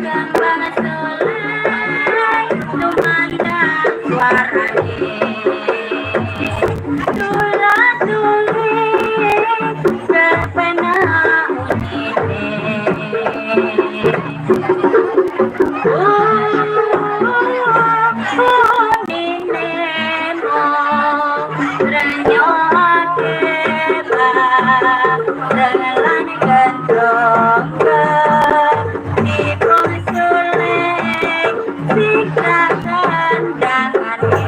Gambang sulai tumandang suarane, tula-tuli sepena unine. Unine mo renyake barengan gendrongke dipun suling siksa kendangane.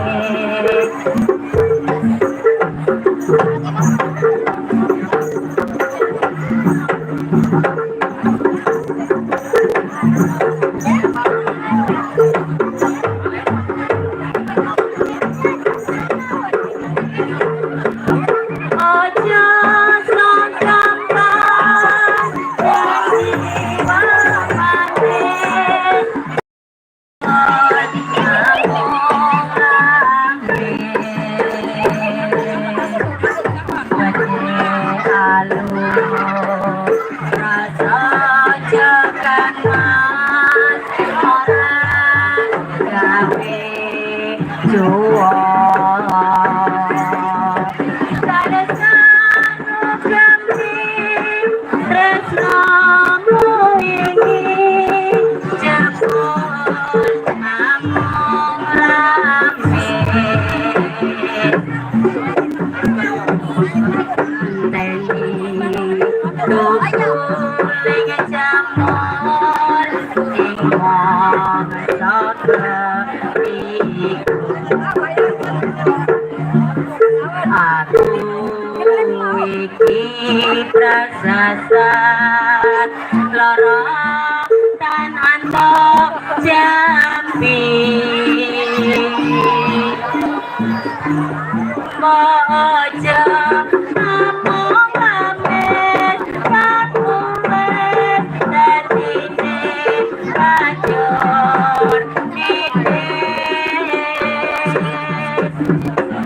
Ojo sok gampang dadi wamane, amung rame gede alus rasa jekan mas ora gawe juang. Tresnamu iki jebul namung rame, enteni tukuling jamur ing wong saka iku. Aku iki prasasat lara tan antuk jampi. Mojo amung rame kakuwes dadine banjur nitis.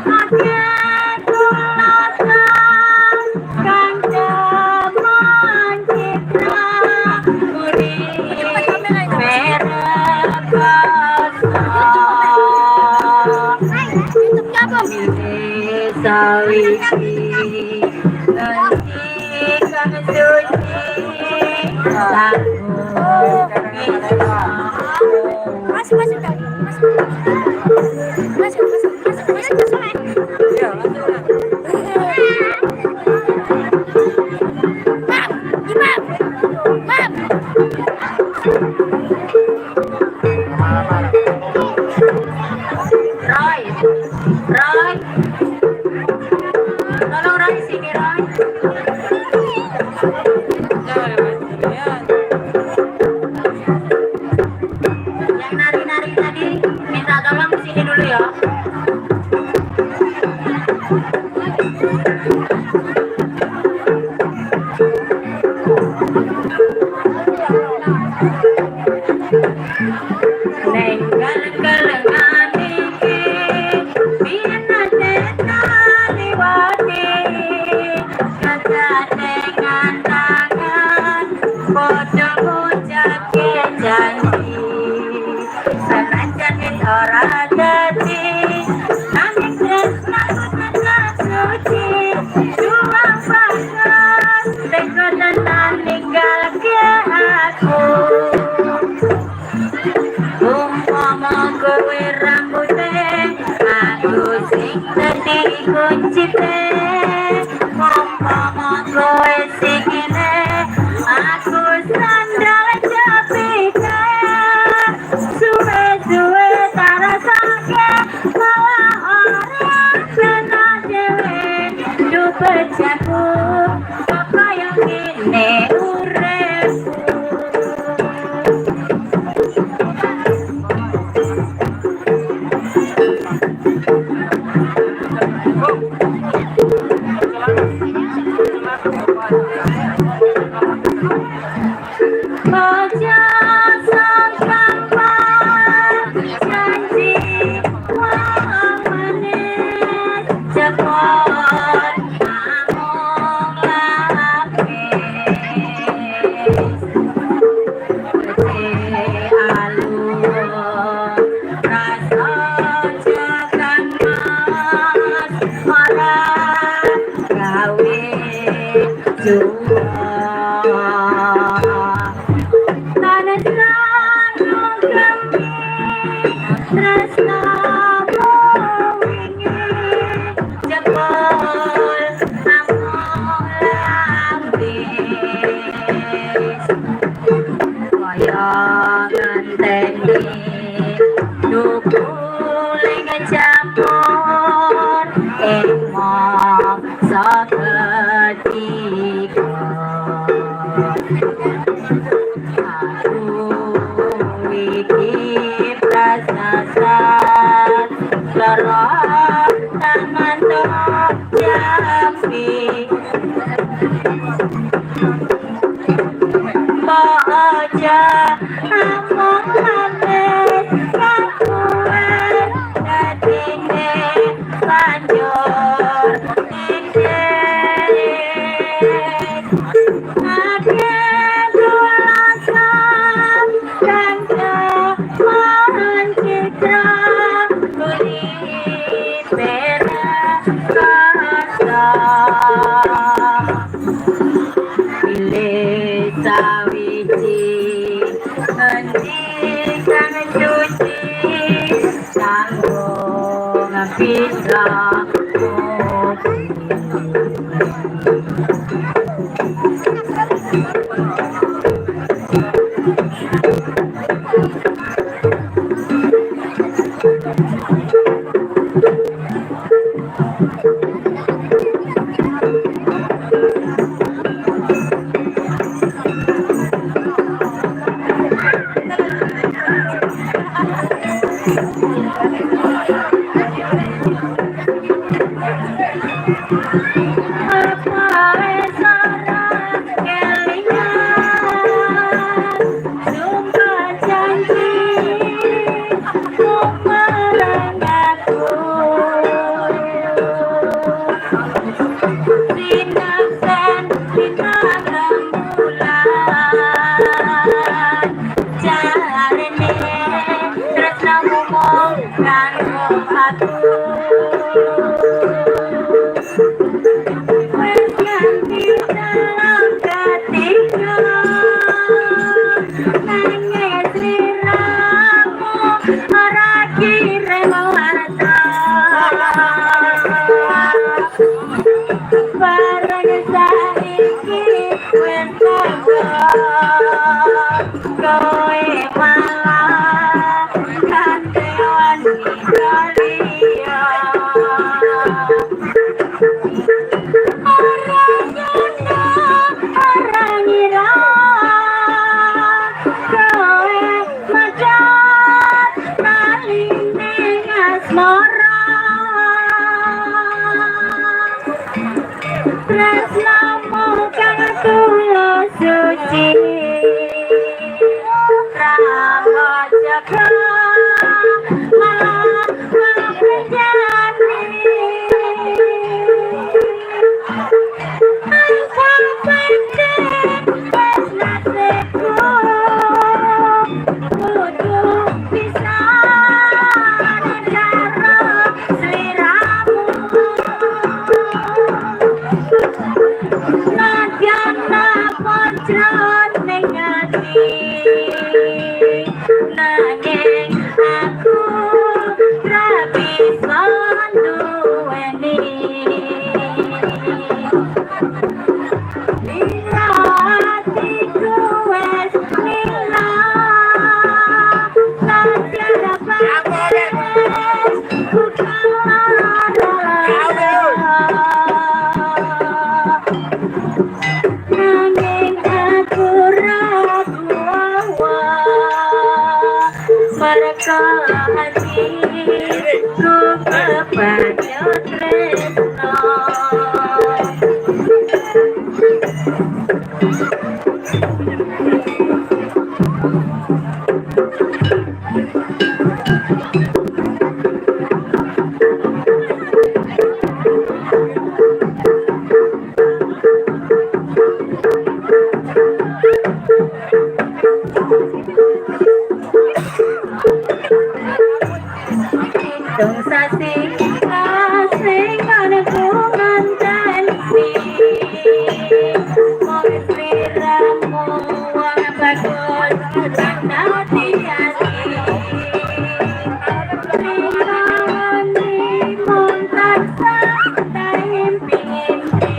Akeh tulatan kang demen citra muri merekoso. Milih sawiji ngendi kang suci kanggo bisa. Masuk, masuk, masuk. Masuk, masuk, masuk, masuk, masuk. Mam, Imam, Mam. Roy, Roy, tolong Roy sini, Roy. Yan. Yang nari-nari tadi minta tolong sini dulu ya. Neng kelenggan iki biyen nate liwati kegandengan tangan padha ngucapke janji, senajan wis ora dadi nanging tresnaku tetep suci. Juang banget teko tenan ninggalke aku. Umpama kowe rambute, aku sing dadi kuncite. Umpama kowe sikile, aku sandal jepite. Suwe-suwe tak rasake malah ora kena dhewe. Duh bejaku, kok kaya ngene uripku. Aja sampai janji wong manis cepot namung lapis. Becik alus rasa jagan mas ora gawe juang. Tresnamu wingi jebol namung lapis. Kaya ngenteni dukuling jamur ing mangsa ketiga. Aku iki prasasat lara tak mantuk jampi. Mbok aja amung manis kakuwe dadine banjur titik. Akeh dolasan kang jaman citra kuli perakasa. Pilih sawiji endi kang suci kanggo bisa ngopi. Apa wis ora kelingan sumpah janji marang aku. Sinaksen linang rembulan jarene tresnamu mung kanggo aku. Wis nganti telung ketiga nangis sliramu ora kirim warta. Bareng saiki wis teko kowe. Malah kate wanita liya. Ora nyono, ora ngira kowe mecat taline asmara. Tresnamu kang tulus suci Rama jaga malah maafkan. Angka pancen wis nasibku kudu pisan karo sliramu. Nadyan napa jroning ati, nanging aku ra bisa nduweni. Atiku wis lila, nadyan wis buka lara, nanging aku ra kuwa merko atiku kebacut tresno. Pitung sasi kasenganku ngenteni mung sliramu wong bagus kang dadi ati. Ringane mung tansah tak impi-impi.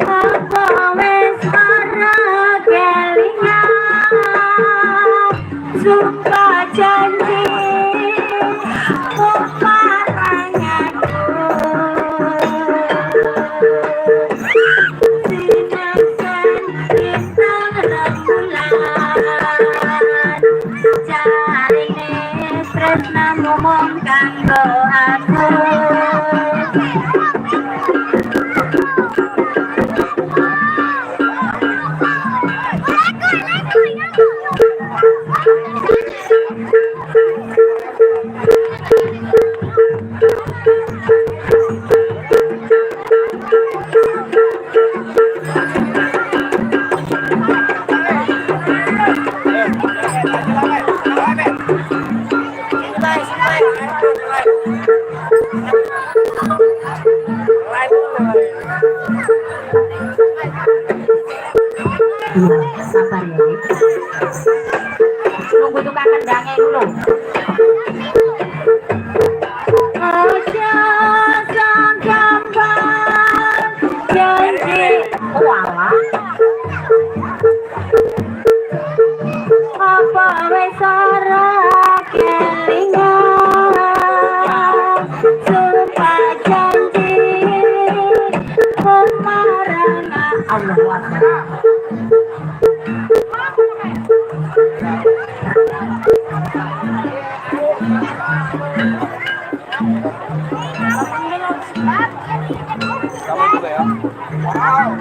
Apa wis ora kelingan sumpah janji marang aku sinaksen bintang rembulan jarine tresnamu mung kanggo aku. Iya, sabar ya, Dik. Nunggu tukang kendangnya itu loh. Aja sang gampang janji. Oh alah. Apa wis ora kelingan sumpah janji marang Allahu Akbar. Kamu juga ya? Wow.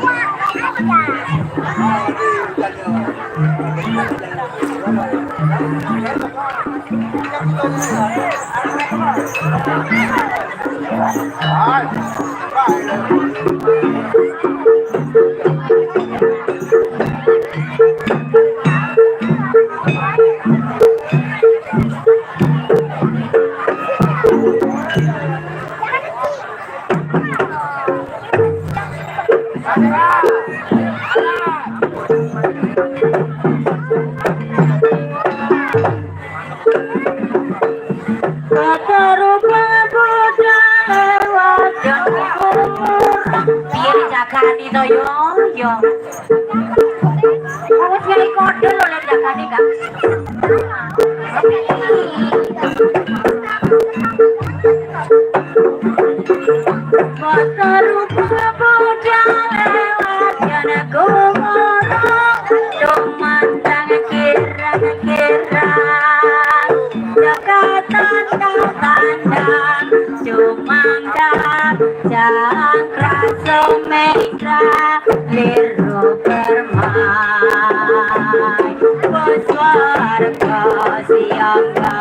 Jagani to yo yo. Wis ngene kode lho lek jagani gak. Rupa budal lewat jana kumoro, tumandang kirang-kirang, jaka tanda-tandang, cumangga, cangkra sumengkra, liru permai, Swarga siangga,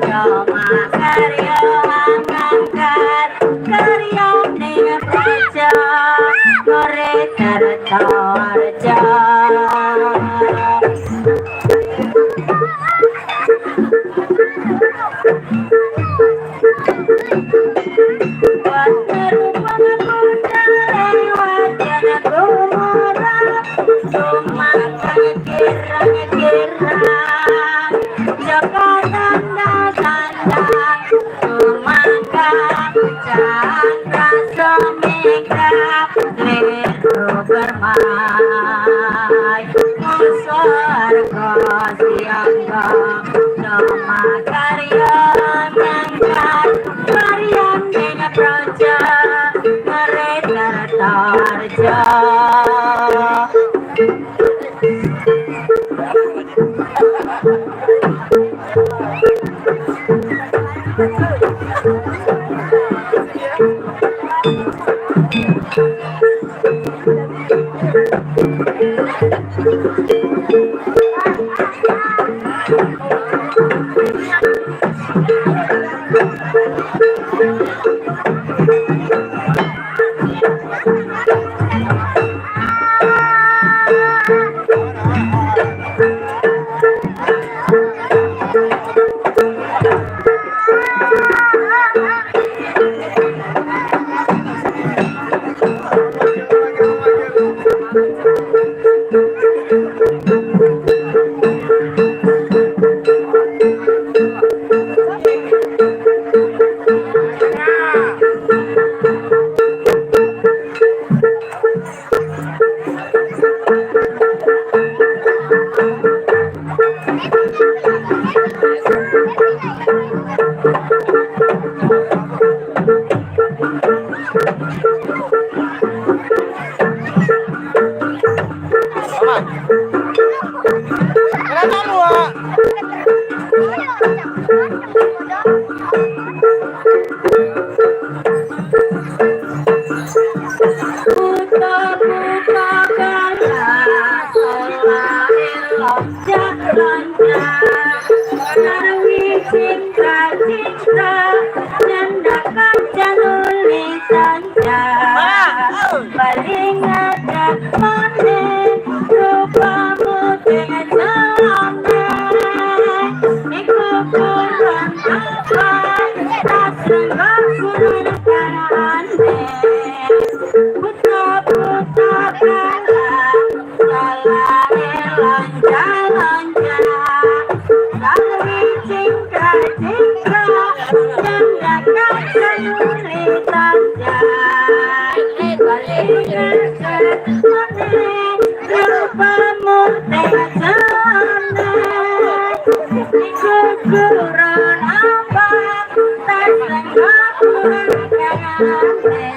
cuma karya angkat, karya ning praja, gore kertarja. Kirang-kirang, jaka tanda-tandang, tumangga, cakra sumikra, liru bermai, swarga siangga, cuma karya ngangkat, karya ning praja, ngretartarja. Kenapa lu, Wak? Buta-buta galah, solahe loncat-loncat, sarwi cingkra-cingkra, nyendak kaca nulis sanca. Paling ada mone, rupamu dengan celana, iku kurang apa, tas renggak kurang karane. Buta-buta galah, salane loncat-loncat, sarwi cingkra-cingkra, nyendak kaca nulis sanca. Paling ada mone, rupamu dengan celana, iku kurang apa, tas renggak kurang karane.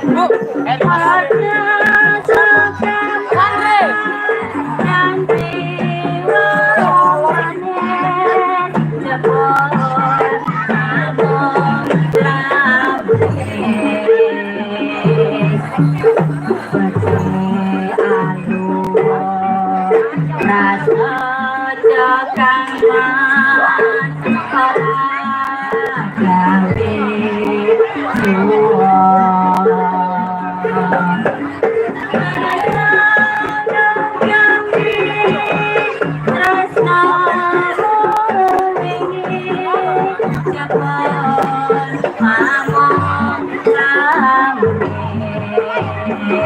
Bu, Ada sekamar nanti wawane jebol namung lambes. Barang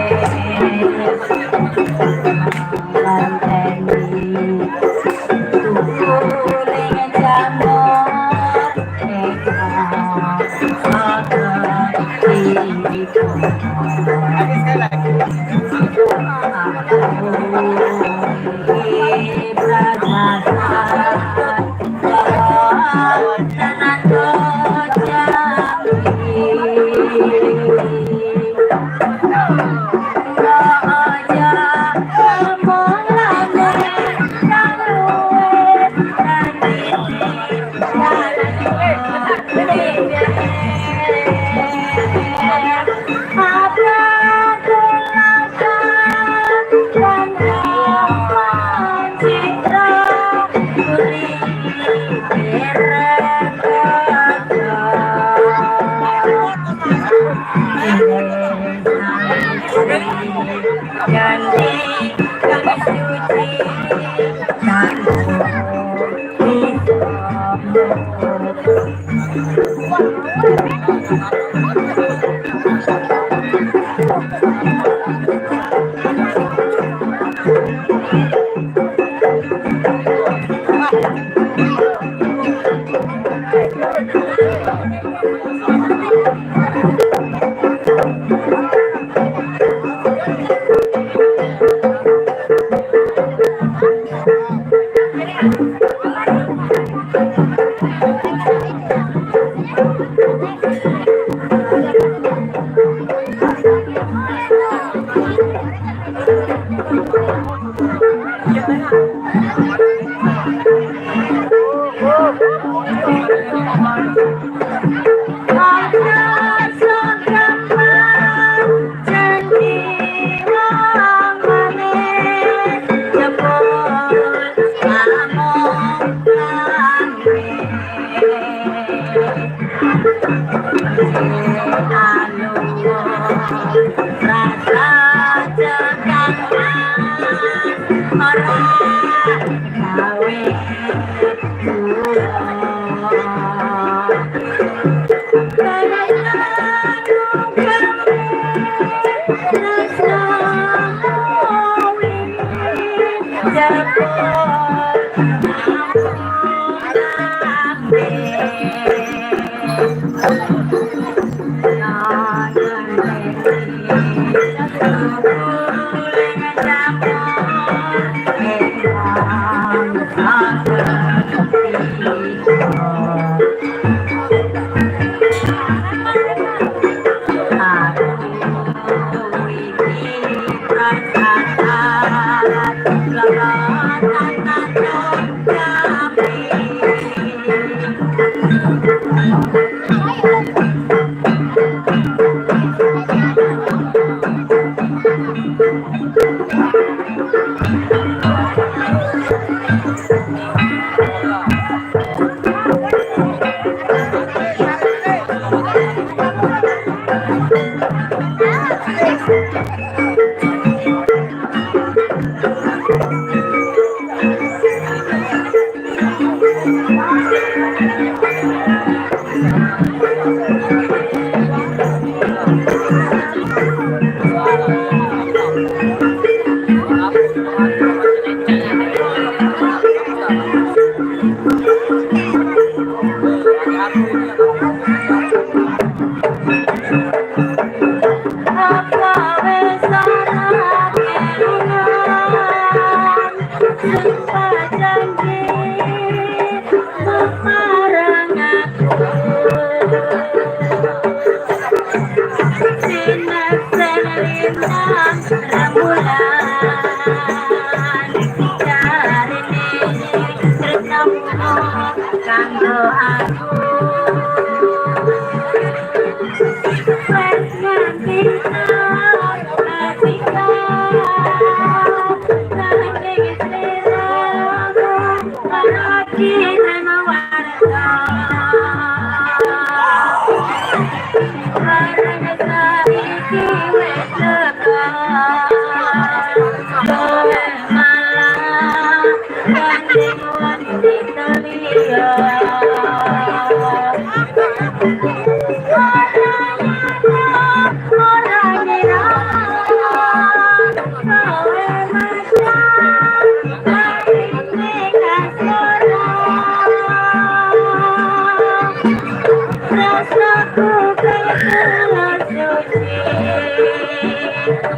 saiki wis teko.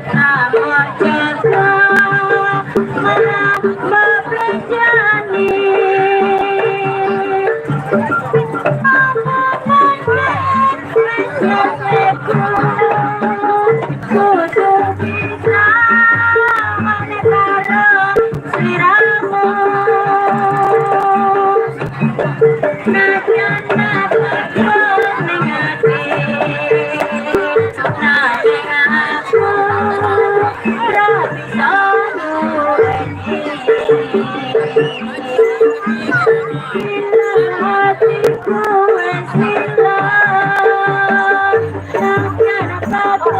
Namung jaga marang meblenjani. Apa maneh wis nasibku, kudu bisa maneh karo sliramu. Najan napa ning ati, nanging aku ora bisa duweni. Hatiku wis ilang, najan apa ku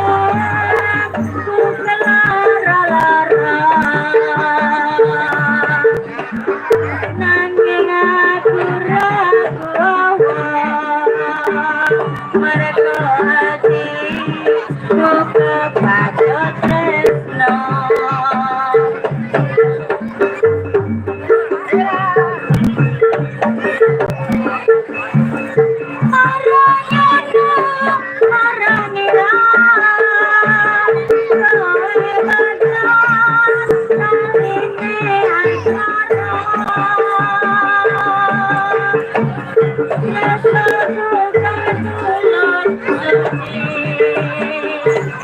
kelara-lara. Nanging aku ragu mergo atiku kepacut tresno. Ora nyono, ora ngira, kowe bakal laline antara. Nyasaku katulun suci,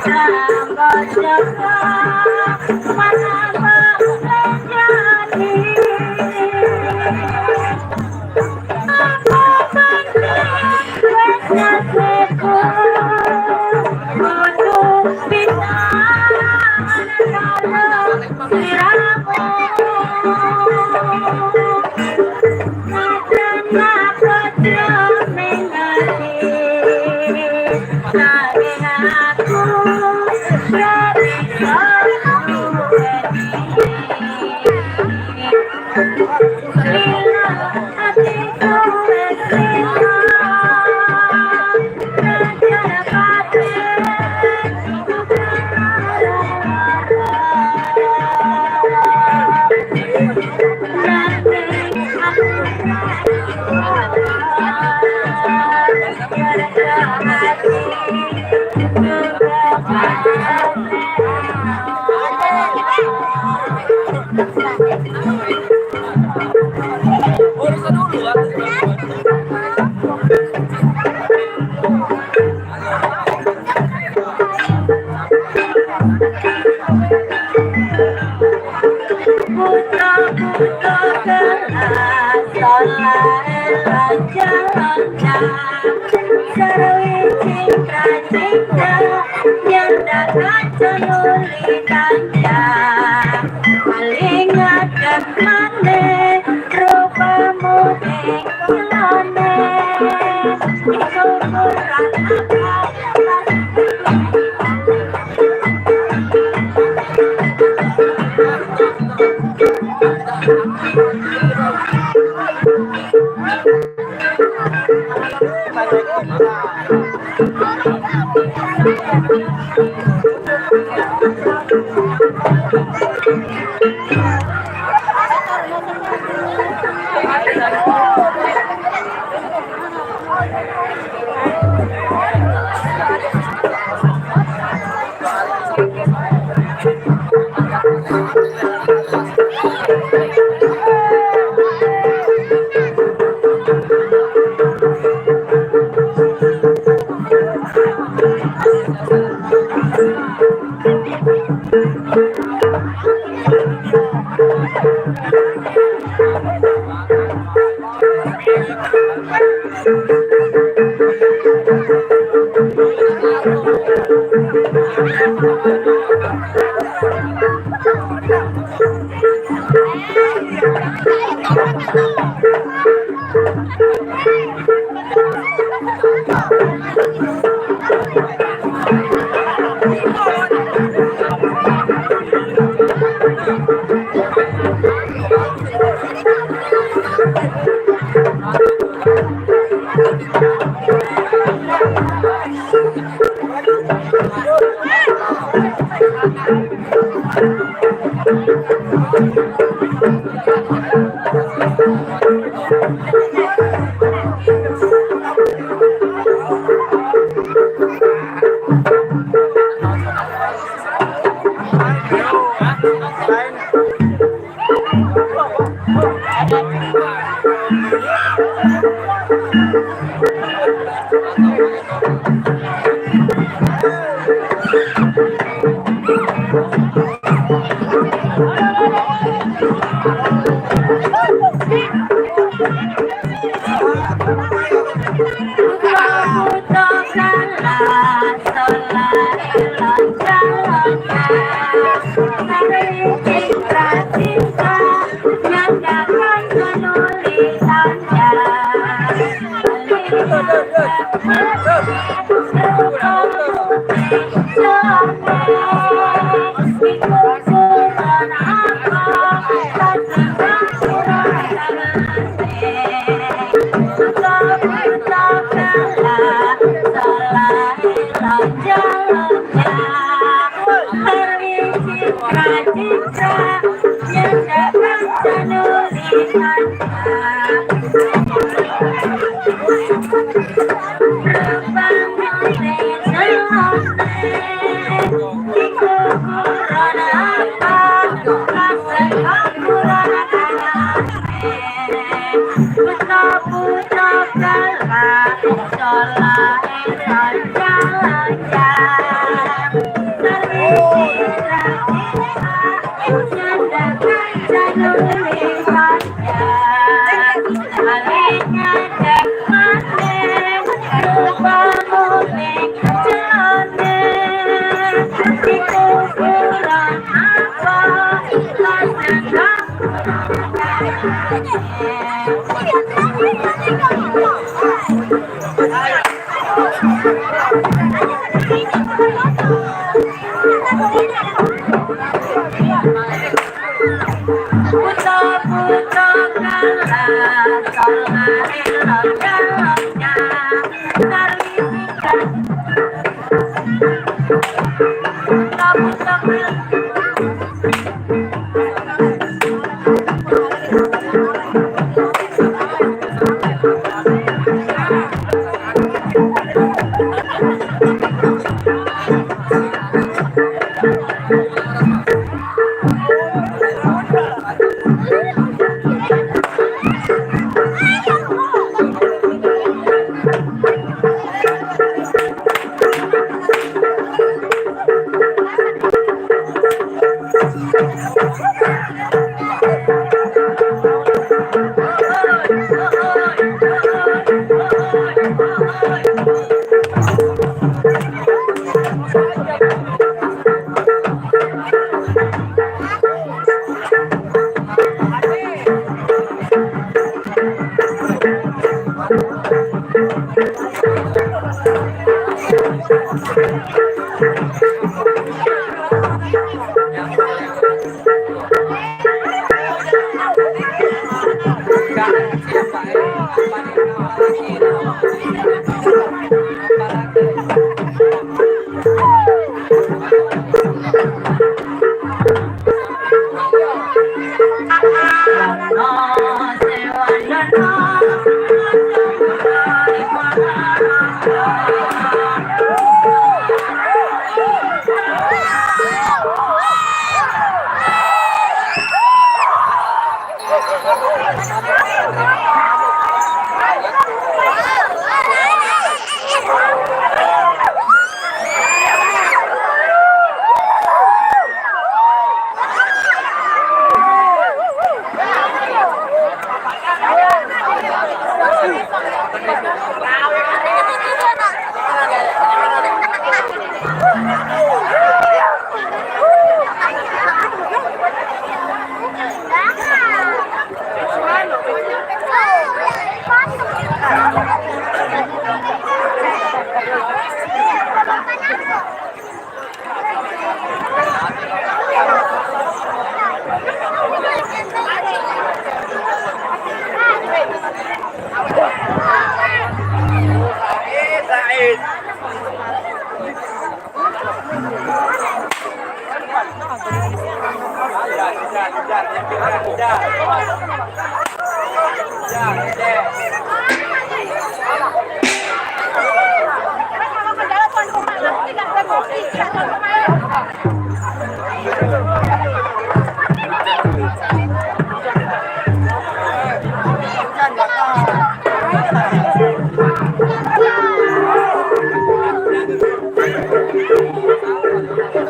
kanggo jaga marang lenjani. Apa maneh wis nasibku, kudu bisa karo sliramu. Najan aku ning ati, nanging aku ora bisa duweni. Lila atiku wis ilang, najan paten ku kelara-lara. Nanging aku mergo atiku kepacut tresno. Urusan dulu ah. Putra-putra kelas saleh lancar-lancar, serwi cingkra-cingkra, nyanda kaca nuli tanda. Paling ngadep maneh, rupamu ing ilane. Iku kurang apa. Lain.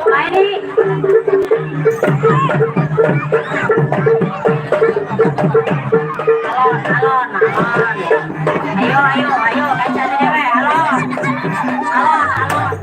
Nah ini. Alon, alon, alon. Ayo, ayo, ayo, kancane dhewe, alon. Alon, alon.